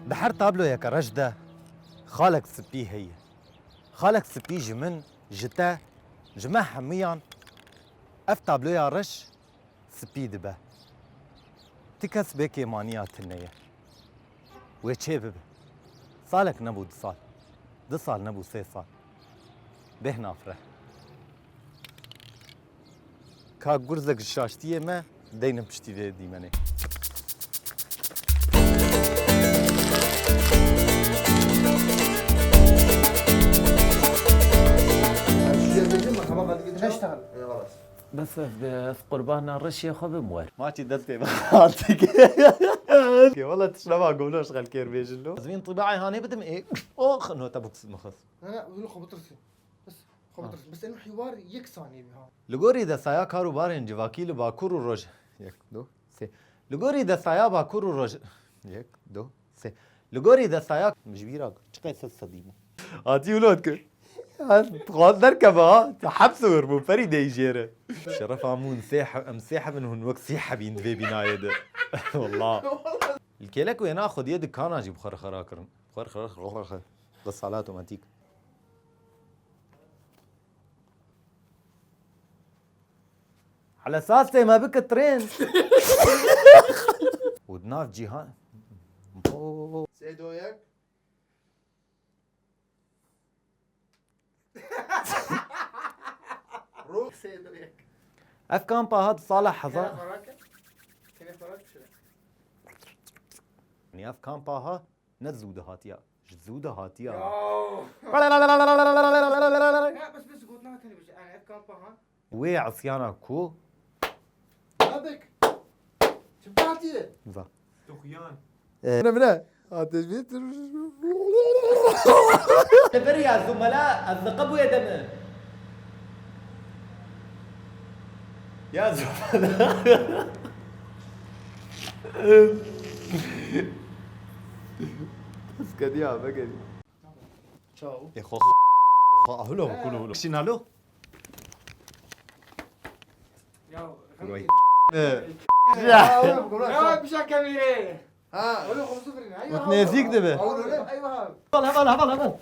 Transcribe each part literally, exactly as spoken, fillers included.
Di her tabloyeke reş de xalek spî heye. Xalek spî ji min, ji te, ji me hemiyan ev tabloya reş spî dibe. Ti kes bê kêmaniya tune ye. Wê çê bibe. Salek nebû du sal. Du sal nebû sê sal. Bêhna fire. Ka gurzek ji şaştiyê me deynin piştî vê dîmenê. Şuraya geçin, bak, kabak aldı, geçin. Beş tane. Eyvallah. Bes, bes, bes, qurbana reşê xwe bim wer. Maçî dest pê bixatik. Wala tişt nema gomloş xelkê bêjin lo. Ez vîn tibaê hanê bidim, ê, ox, nota buksit mixist. Ne, ne, wilo xwe bitirsin. Bes, xwe bitirsin. Bes, eno hiwar yek saniye bi ha. Li gorî desaya kar û barên civakî li Bakur û Roj-, yek, du, sê. Li gorî desaya Bakur û Roj-, yek, du, sê. Li gorî desaya, ji bîra çiqas sed sedî bû. Hatî wilo dikir. Ya, xwaz derkeve ha. Tu heps wir bû, ferî dey jêre. Şerefa mûn sê he-, em sê hebin hûn wek sê hebîn di vê bînayê de. Wallah. Li kêlek wêna xwediyê dikana jî bi xwe re xera kirin. Xwe re xera, xera, xera, xera. Li salat otomatîk. Hele sastê me bike trend. Û di nav cîhan. Sê do yek. Ro. Sê do yek. Ev kampa hat sala hezar. Kene xwe rake. Kene xwe rake şire. Yanî ev kampa ha ne zû de hatiya. Ji zû de hatiya. Ya. Ya, bes, bes, gotina tenê bije. Yanî ev kampa ha. Wê isyana ku? Abik. Çi hatiye? Va. Tuxyan. Ee, bire, bire. Ateş bir. Bire ya zumela, ez de kabuye deme. Ya zumela. Kediya, vekedi. Çaw. E, xo, xo, hulo, hulo, hulo. Şinalo? Ya, Vay. E. Ya. Ya, oğlum, ulan Ya, sen bir şey kemire. Ha, öyle komşu birini. Ay, Ot ya, nezik de be. Ay, öyle. Ay, bak. Heval, heval, heval, heval.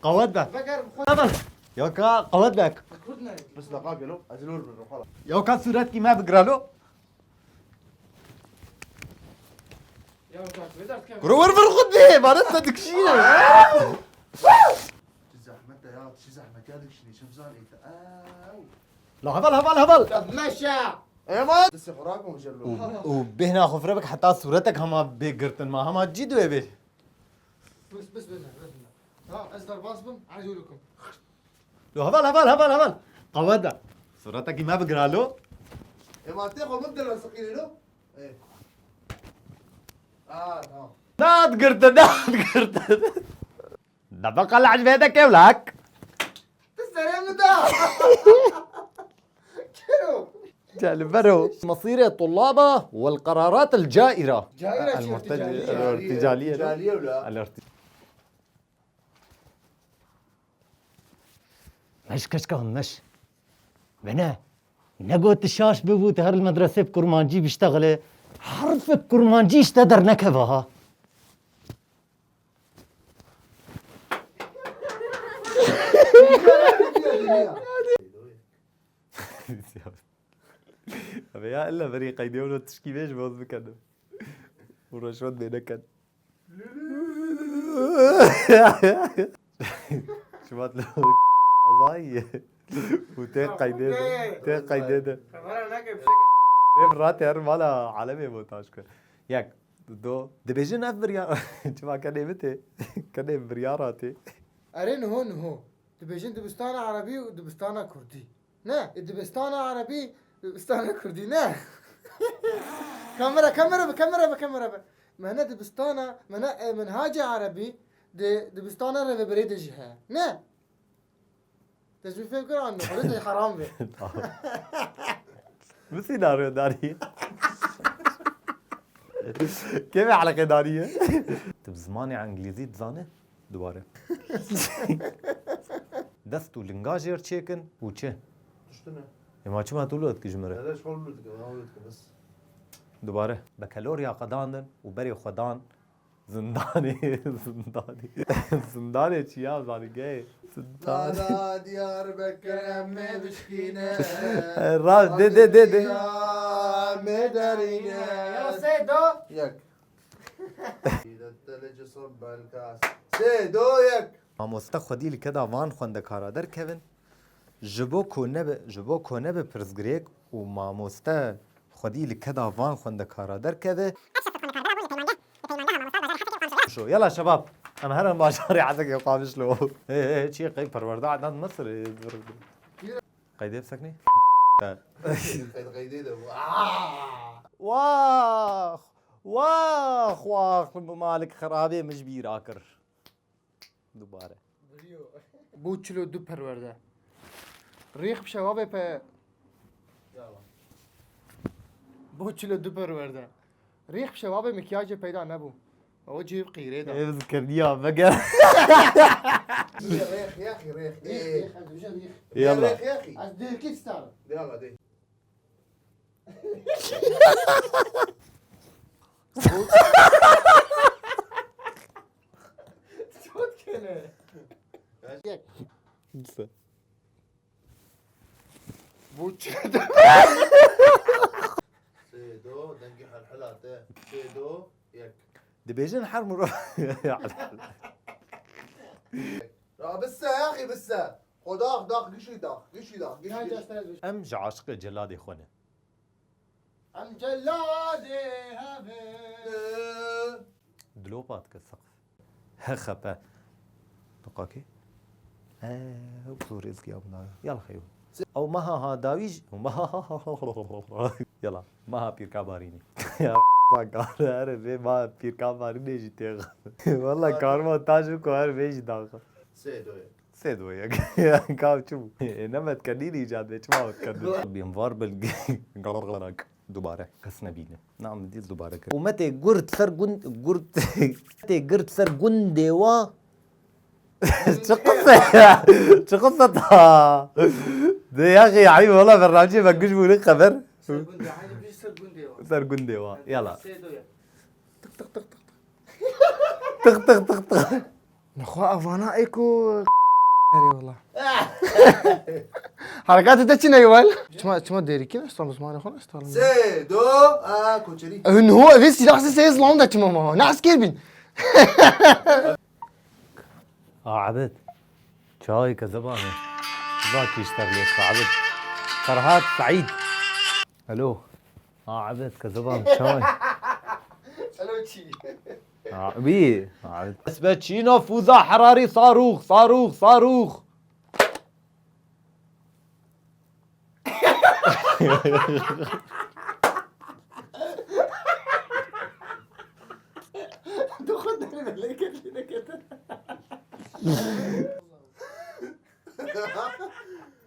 Qawet be. Bakar, Heval. Ya ka qawet be. Kurt ne? Bes daqa gelo, acil olur mu? Hala. Ya ka suret ki me bigralo. Ya, bak, bir dakika. Kuro vur vur xud be, bana te dikişîne. Çi zehmet e ya, çi zehmet ya dikişîne, çi bizan ete. Ew. La heval, heval, heval. Meşe. Ema. Destê xwe rakin û jelo. Û, û bêhna xwe firê bik heta sûretek hema bê girtin ma, hema cî duê bê. Bes, bes, bes, bes. Ha, ez derbas bim, ez yolukum. Lo heval, heval, heval, heval. Qawet de. Sûretekî me bigira lo. Ema tê xwe bim dela siqîlê lo. Ê. Aa, tamam. Nat girtin, nat girtin. Debeqa lehc vê de kewlak. Tu serê min da. Kero. Celbero. مصير الطلاب والقرارات الجائرة. جائرة شو؟ المرتج-، الارتجالية. الارتجالية، لا؟ ارتجالية ولا؟ الارت-، Meş keçka hûn meş. Bene, ne got şaş bibû, tu her li medresê bi kurmancî biştexile, herfek kurmancî ji te dernekeve ha. Abi ya illa berî qeydê wilo tişkî vê ji boz bikenim. Û reşwet bê nekin. Şubat lo azayî. Û tê qeydê de. Tê qeydê de. Kamera nake bir şey. Rê bi ratê her mala alemê montaj kir. Yek, do. Dibêjin ev biryar. Çima kenê min tê? Kenê biryara tê. Erê niho niho. Dibêjin dibistana erebî û dibistana kurdî. Ne, e, dibistana erebî, dibistana kurdî, ne. Kamera, kamera be, kamera be, kamera be. Me ne dibistana, me ne, e, minhacê erebî di dibistana rêvebirê de jî heye. Ne. Te ji min fêm kir an, xwedê te heram be. Tamam. Bu senaryo darî. Kê ve eleqedarî ye? Tu bi zimanê îngilîzî dizane? Dubare. Dest û linga jêr çêkin û çi? Tiştine. Ema çima tu lo dikî ji min re? Hele şol lo dike, ona lo dike bes. Dubare. Be kelorya qedandin û berê xwe dan Zindanê, zindanê. Zindanê çi ya, zanîgehê? Zindanê. Lala Diyarbekir em ê bişkîne. Ra, de, de, de, de. Ya em ê derîne. Ya sê, do, yek. Sê, do, yek. Mamoste xwedî li keda van xwendekara derkevin. Ji bo ku nebe, ji bo ku nebe pirsgirêk û mamoste xwedî li keda van xwendekara derkeve. Şo, yala şebab. Em herin bajarê Ezegê Qamişlo. Hey, hey, çi qey perwerde Adnan Mesir. Qeydê biseknî? Qeyd qeydê de bu. Aa! Wax! Wax, wax, bi malik xirabê min ji bîr akir. Dubare. Bo çilo du perwerde. Rêx bi şewabê pe-, Bo çilo du perwerde. Rêx bi şewabê mikyajê peyda nebû. Ew cihê qîrê de. Ev zikirdiya vege. Rêx, yaxî, rêx. Rêx, Ê. rêx, ez dibêjim rêx. Yalla. Rêx, yaxî. Ez dêrkî starim. Yalla, dê. Çot kene. Dise. Bu çi? Sê, do, dengê helhela te. Sê, do, yek. Dibêjin her muro. Ra bisse, yaxî bisse. Xwe dax, dax, gişî dax, gişî dax, gişî. Em ji aşiqê celadê xwe ne. Em celadê hev in. Dilopa dike seqf. He xepe. Diqakê. He, ew zor êzgiya min daye. Yala xeyo. Ew meha ha dawî jî, meha, yala, meha pîrka barînê. Ya, bak, here vê meha pîrka barînê jî têx. Walla karma taş ku her vê jî daxa. Sê, do, yek. Sê, do, yek. Ka çi bû? E, ne me dikenî îcad be, çima me dikenî? Bîn var bil-, dubare kes nebîne. Na min dî dubare kir. Umetê gurd ser gund, gurd, umetê gird ser gundê wa. Çi qise ya? Çi qise ta? De ya xi, ay, wala bernamecê me giş bû ne xeber. Ser gundê, aynı bir ser gundê wa. Ser gundê wa. Yala. Sê, do, yek. Tık, tık, tık, tık. Tık, tık, tık, tık. Nexwe evana ê ku erê wala. Herekatê te çi ne wal? Çima, çima dêrikî ne stal, zimanê xwe ne stal. Sê, do, a, koçerî. Ev niho, ev silah sê, sê zilam de çima ma? Ne esker bîn? A, Ebed. Çawê kezeba me. Va kîşter lê Ebed. Ferhat Saîd. Alo. A, Ebed, kezeba me, çawê? Alo, çi? A, wî. A, Ebed. Esbe çîna fuza herarî sarûx, sarûx, sarûx. Tu xwe derê lê ket, lê neket.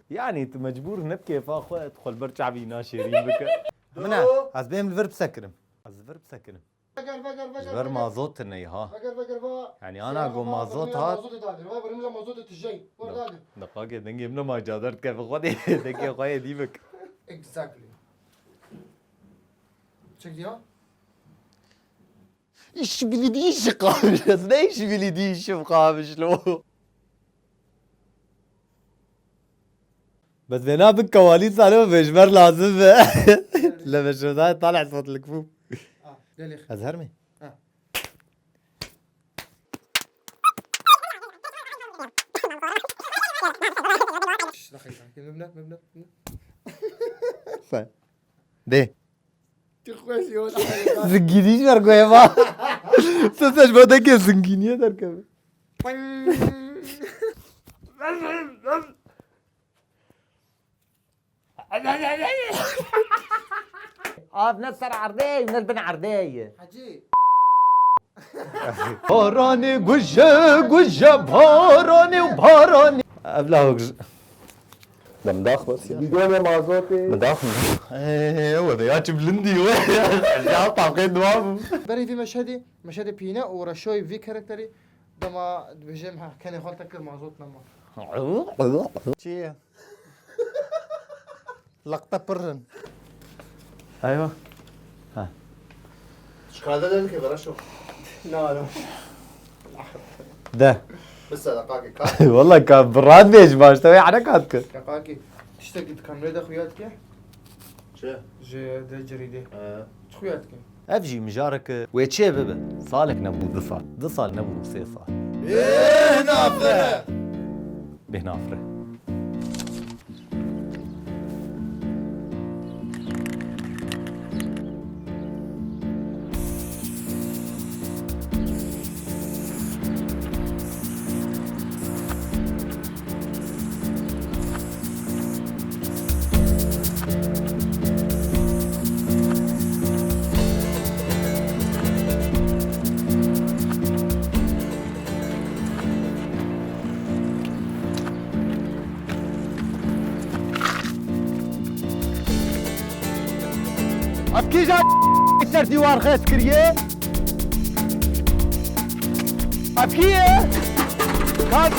Yanî tu mecbûr ne bi kêfa xwe, tu xwe li ber çavî naşêrîn bike. Min e, ez bêm li vir bisekirim. Ez li vir bisekirim. Veger, veger, veger, Ji ber veger. Mazot tune ha. Veger, veger, va. Yanî ana go mazot hat. Mazot dagir. Va, birim la mazot tijey. Var dagir. Deqakê dengê min ma cader dike bi xwe de. Dengê xwe yê dî bik. Exactly. Çek diya. İş bildiği işi kalmış. Ne iş bildiği işi kalmış lo? Bes vêna bin kewalî salo vêjber lazim be. Le veşodayê taleh sot likfû. Ah, gelî. Ez her mi? Ha. Şş, daxil, daxil. Mimle, mimle, mimle. Sen. De. Tu xweş yol. Zingînî ji ber guhê ma. Sesej bo deke zingîniyê derkeve. Av ne ser erdê, ne bin erdê. Hacî. Baranê guje, guje, baranê û baranê. Ev lahok ji. Dem dax bas ya. Bidonê mazotê. Min dax min. Eee, we de ya çi bilindî we. Ya taqê dua bû. Berê vî meşhedî, meşhedê pîne û reşoyê vî karakterî dema dibêjim, ha, kenê xwe te kir mazot nema. Çi ye? Laqte pir in. Eywa. Ha. Şikade de dike, beraşo. Na, na. De. Bi sedaqakê ka. Walla ka bi rahat bêj baş te wê herekat kir. Kakakî, tiştekî di kamerê de xuya dike? Çi? Ji de cirîdê. Ee, Çi xuya dike? Ev jî mijarek wê çê bibe. Salek nebû du sal. Du sal nebû sê sal. Bê nafire. Bêhnafire. Ev kîja ser dîwar xes kiriye? Ev kî ye? Kat.